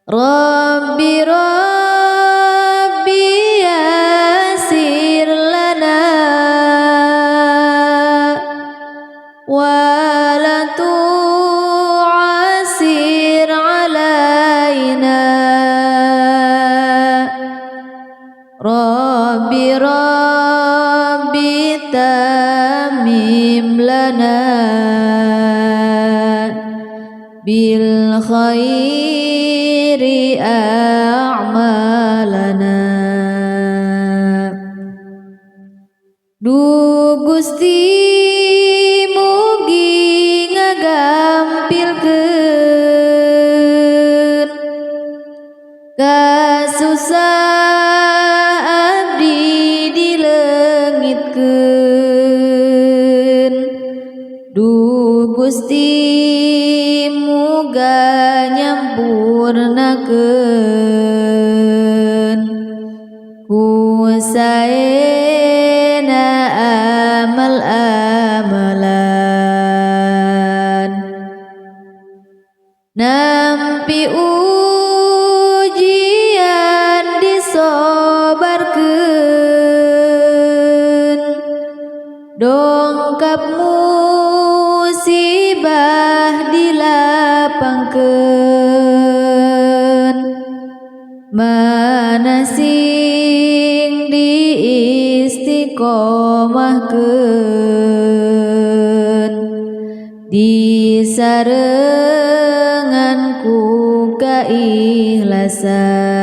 Rabbi Rabbi yassir lana wa la tu'assir alaina. Rabbi Rabbi tammim lana bil khairi a'malana. Duh Gusti, mugi ngagampilkeun kasusah abdi dileungitkeun. Duh Gusti, muga nyampurnakeun ku saena amal amalan. Nampi ujian disobarkeun, dongkap musibah dilapangkeun, mana sing diistiqomahkeun, disarengan ku keikhlasan.